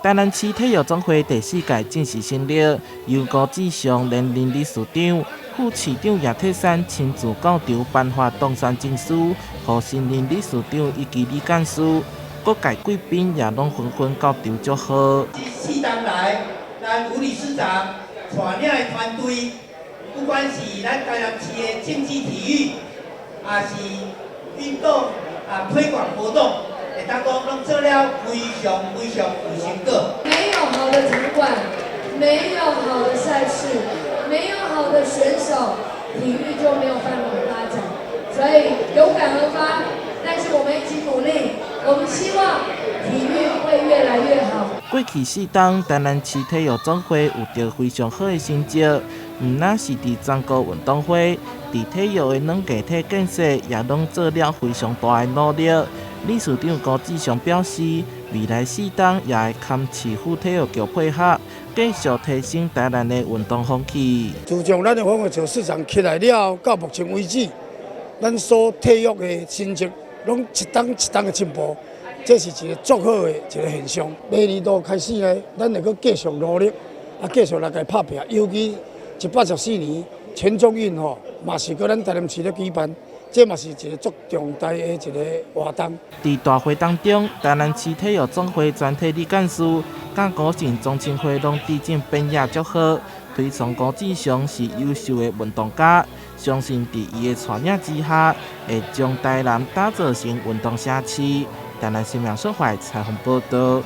台南市體育總會第四屆正式成立，由辜志祥連任理事長，副市長葉鐵珊親自到場頒發當選證書，予新任理事長以及理監事，各界貴賓也攏紛紛到場祝賀。這4冬來，咱吳理事長帶領的團隊，不管是咱台南市的競技體育，也是運動啊推廣活動，會當講攏做了非常非常有成果。沒有好的場館，沒有好的賽事，沒有好的選手，體育就沒有辦法發展。所以有感而發，但是我們一起努力，我們希望體育會越來越好。過去4冬，台南市體育總會有著非常好的成績，毋但是佇全國運動會，佇體育的軟硬體建設也攏做了非常大的努力。理事長辜志祥表示，未來4冬也會和市府體育局配合，繼續提升台南的運動風氣。自從咱的黃岳橋市長起來了後，到目前為止，咱所體育的成績攏一冬一冬的進步，這是一個足好的一個現象。明年度開始呢，咱會閣繼續努力，啊，繼續來共拍拚。尤其114年全中運吼，嘛是閣咱台南市咧舉辦。這嘛是一個足重大的一個活動。佇大會當中，台南市體育總會全體理監事、佮辜姓宗親會攏致贈匾額祝賀，推崇辜志祥是優秀的運動家，相信佇伊的帶領之下，會將台南打造成運動城市。台南新聞所採訪報道。